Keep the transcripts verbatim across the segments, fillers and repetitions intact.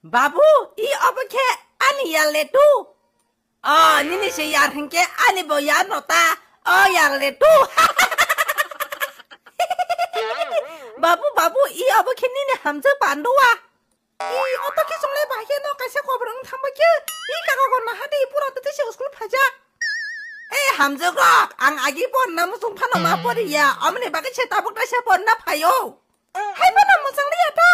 Babu, i obo khe ani yar le tu. O, nini se yar hinkhe ani bo yar no ta. O yar le tu. Babu, babu, i obo khe nini hamjak panduwa. I oto khe chunglai bahai khe no kaisa kobor wng thangba khe. I kago go naha de pura tete se school phaja. Ei hamjak rok, ang agi porna musung phano ma poriya. Omni bagwi se tabuk taisa porna phaio. Hai phano musang liya ta.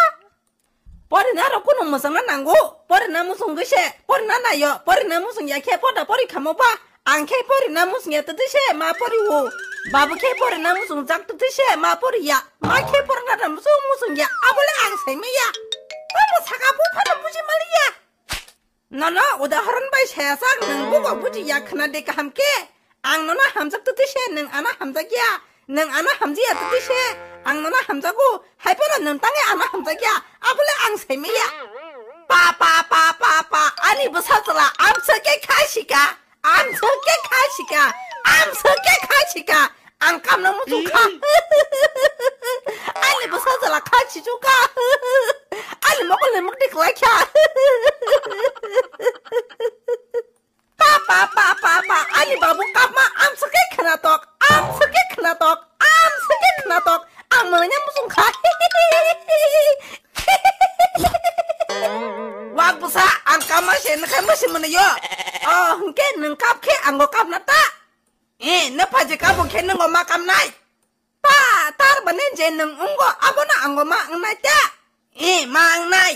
Porina rok kuno musangna nango. Porina musung gwi se, porina nayo, porina musung ya khe porda pori khamo ba. Ang khe porina musung ya tete se ma pori o. Babu khe porina musung jak tete se ma pori ya. Ma khe porina da musung musung ya. Abole ang sai maya. Tamo saka bu phano buji mali ya. Nono udahoron bai saya sak nwng bubo buji ya khna de kaham khe. Ang nono hamjak tete se nwng ano hamjak ya. Nwng ano hamjak ya tete se. Ang nono hamjago. Hai phano nwng tange ano hamjak ya. Abole ang sai maya. Pa, pa, pa, pa, pa, ani bwsa chwla, amswk khe khai sika, amswk khe khai sika, amswk khe khai sika, ang kamna muchung kha. Ani bwsa chwla khai sichu kha. Ani mokol ni mukti kwlai kha. Pa, pa, pa, pa, pa, ani babu kapma, amswk khe khnatok, amswk khe khnatok, amswk khe khnatok, ang mwnanya muchung kha. Wak bwsa, ang kapma se, nwkhai masi mwnwi yo. O, hwnkhe nwng kap khe ang bo kapna ta. E, nw phaji kabo khe nwng bo ma kapnai. Pa, tar bani je nwng wngo, abono ang bo ma wngnai ta. E, ma wngnai.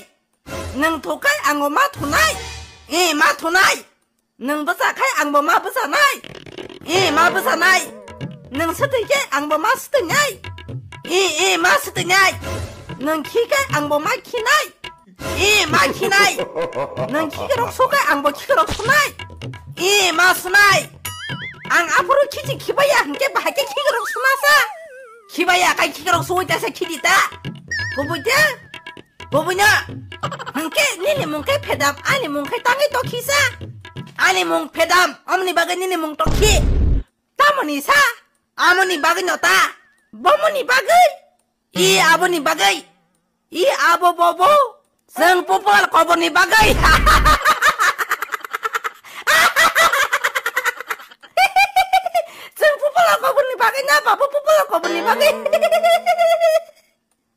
Nwng thukai ang bo ma thunai. E, ma thunai. Nwng bwsa khai ang bo ma bwsanai. E, ma bwsanai. Nwng swtwi khe ang bo ma swtwinai. E, e, ma swtwinai. Nwng khi khe ang bo ma khinai. E, ma khinai. Nwng khikrok su khe ang bo khikrok sunai. E, ma sunai. Ang aphuru khichi khibaya hwnkhe bahai khe khikrok suna sa. Khibaya khai khikrok suwi ta sa khidi ta. Kubui ta. Kubui na. Hwnkhe nini mung khe Phedam, ani mung khe tangwi tokhi sa. Ani mung Phedam, omoni bagwi nini mung Tokhi. Tamoni sa? Amoni bagwi no ta. Bomoni bagwi? I aboni bagwi. I abo bobo. Chwng popular koborni bagwi. Chwng popular koborni bagwi na, babu popular koborni bagwi.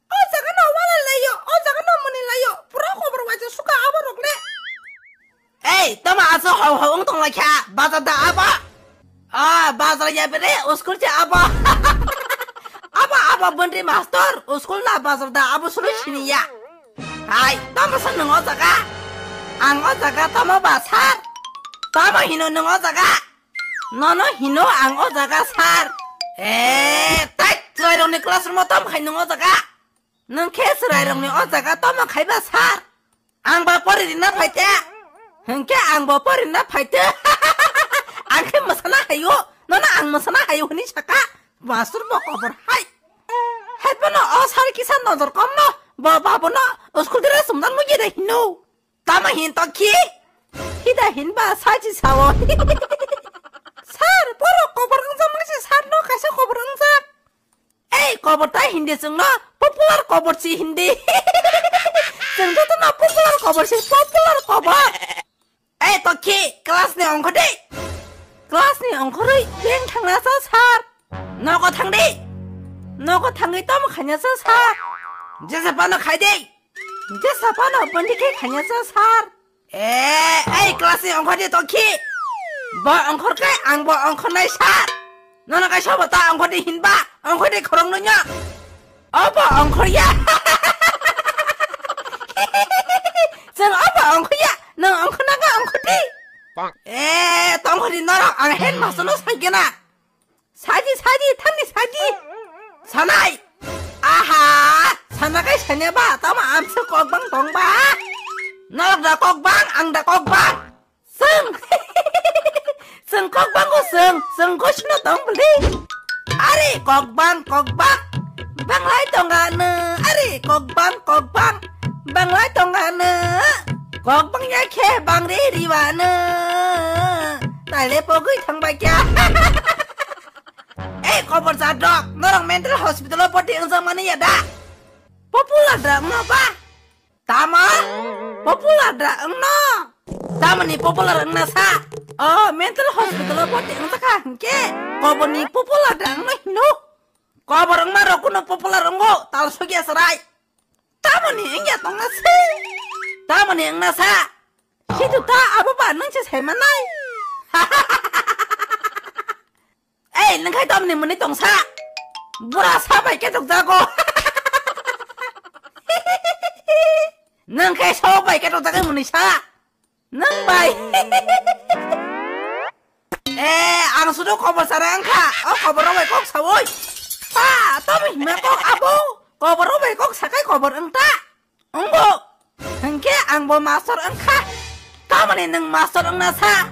O jaga no wala layo, o jaga no muni layo. Pura kobor waisa suka abo rok le. Ei, tama aso hau hau wng tong lai kha, bazar da abo. Ah, bazar ya bere, uskul cha abo. Abo, abo bondri master, uskul la bazar da abo sulu sini ya. Hai, tama sa nung o jaga. Ang o jaga tama ba sar. Tama hino nung o jaga. Nono hino ang o jaga sar. Eh, tai chwrai rokni classroom o tamo khai nung o jaga. Nung khe chwrai rokni o jaga tamo khai ba sar. Ang ba pori rina phaite. Hwnkhe ang bo pori rina phaite. Ang khe mwsana hayo. Nono ang mwsana hayo hwnwi saka. Mastor bo kobor hai. Hai bono o sar kisa nojor kom no. Bo babono school dire sumdan mo gede hino. Tamo hin to khi? Hida hin ba sachi sao. Sir, borok kobor wngjak mani se sir no kaisa kobor wngjak. Ei, kobor ta hindi chwng no popular kobor si hindi. Chwng joto no popular kobor si popular kobor. Ei, to khi class ni ongkho di. Class ni ongkhorwi beng thangna sa sir. Nogo thang di. Nogo thangwi tamo khanya sa sir. Jesa pano khai di. Jesa phano bondi khe khanya sa sir. Eh, ei class ni ongkhor di to khi. Bo ongkhor khe ang bo ongkhor nai sir. Nono kaisa bo ta ongkhor di hinba, ongkhor di khorok no nya. Obo ongkhor ya. Chwng obo ongkhor ya. Nang ongkhor na ka ongkhor di. Eh, tongkhor di norok ang headmaster no sai kena. Saji, saji, thangni saji. Sanai. Aha, sana kai sanya ba, tama amsa kok bang tong ba. Nok da kok bang, ang da kok bang. Seng. Seng kok bang ko seng, seng ko sino tong beli. Are kok bang, kok bang. Bang lai tong ano. Are kok bang, kok bang. Bang lai tong ano. Kok bang ya khe bang re riwa ano. Tale pogui thang ba kya. Ei, kobor jadok, norok mental hospital o boti wngjak mani ya da? Popular da wngno ba? Tamo? Popular da wngno? Tamoni popular wngna sa? O mental hospital o boti wngjakha hwnkhe koborni popular da wngno hino? Kobor wngma rok kuno popular wngo, tal sogya chwrai. Tamoni wngya tongna se? Tamoni wngna sa? Khitu ta abo ba nwng se sai manai? Ei, nwng khai tamni mwnwi tongsa? Bura sa bai ketok jago. Nwng khai so bai ketok jago mwnwi sa? Nwng bai. Eh, ang sudo khobor sana wngkha. O khobor rok bai kok sawi. Pa, tamni hima kok abo. Khobor rok bai kok sakai khobor wngta. Wngbo. Hwnkhe ang bo master wngkha. Tamoni nwng master wngna sa?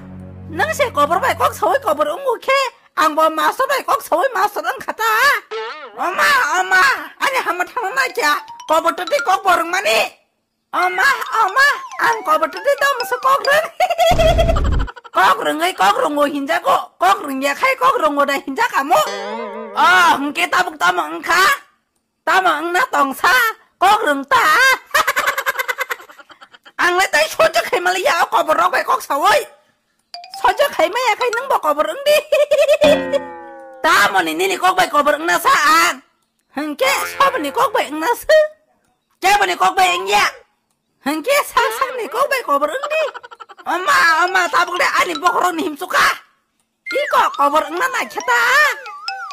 Nwng se kobor bai kok sawi kobor wngo khe, ang bo master bai kok sawi master wngkha ta? Oma, oma, ani hama thangna naikha. Kobor twtwi kok bo rwngmani. Oma, oma, ang kobor twtwi tamo se kok rwng. Kok rwngwi kok rwngo hinjago. Kok rwngya khai kok rwngo da hinjak amo. O, hwnkhe tabuk tamo wngkha? Tamo wngna tongsa, kok rwng ta? Ang le tai sojo khai maliya o kobor rok bai kok sawi. Sojo khai maya khai nwng bo kobor wng di. Tamoni nini kok bai kobor wngna sa ang? Hwnkhe soboni kok bai wngna se? Keboni kok bai wngya? Hwnkhe sak sakni kok bai kobor wng di. Oma, oma, tabuk le ani bokhorokni himchuka. Iko kobor wngna naikhe ta?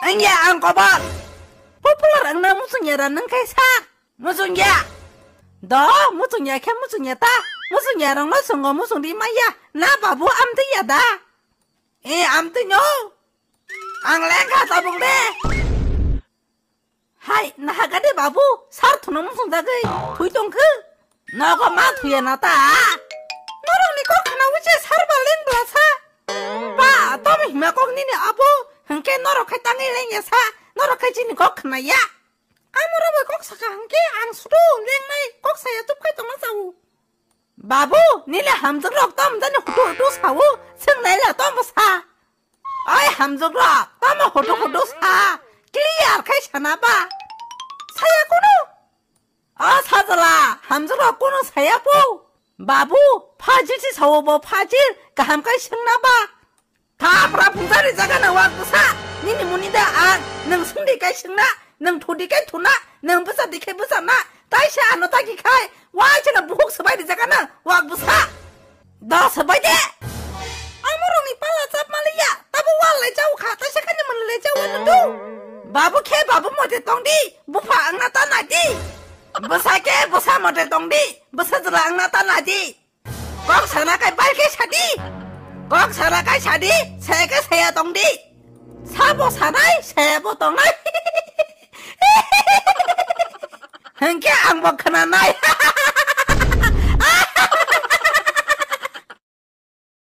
Wngya ang kobor. Popular wngna muchungya da nwng khai sa? Muchungya. Do, muchungya khe muchungya ta. Muchungya rokno chwngo muchung di maya. Na babu amtwi ya da? E amtwi no. Ang lengkha tabuk de. Hai, naha gade babu, sar thuno muchung jagwi, thui tongkhe. Nogo ma thuya na ta. Norokni kok khna uche sar ba leng bla sa. Ba, tomi hima kok nini abo, hwnkhe norok khai tangwi lengya sa, norok khai chini kok khna ya. Amo rok bai kok saka hwnkhe ang sudu lengnai kok saya tup khai tongma chao. Babu, nini hamjwk rok tom jani hutu hutu sao, swngnai la tom sa. Oi hamjwk rok, tamo hodo hodo sa. Clear khai sana ba. Saya kunu. O sajala, hamjwk rok kunu saya po. Babu, phajil si sao bo phajil, kaham khai swngna ba. Thapra phungsa rijak na wak bwsa. Nini muni da ang, nwng swngdi kai swngna, nwng thudi kai thuna, nwng bwsa di khai bwsa na. Taisa ano taki khai, waisa na buhuk swbai rijak na wak bwsa. Da swbai de. Amorokni pala chap maliya, tabo wal lai chau kha, taisa kani mani lai chau ano tu. Babu khe babu mote tong di, bupha ang na ta nai di. Bwsa khe bwsa mote tong di, bwsa jwla ang na ta nai di. Kok sana kai bai khe sadi. Kok sana kai sadi, saya khe saya tong di. Sabo sanai, saya bo tongnai. Hengke ang bo khna nai.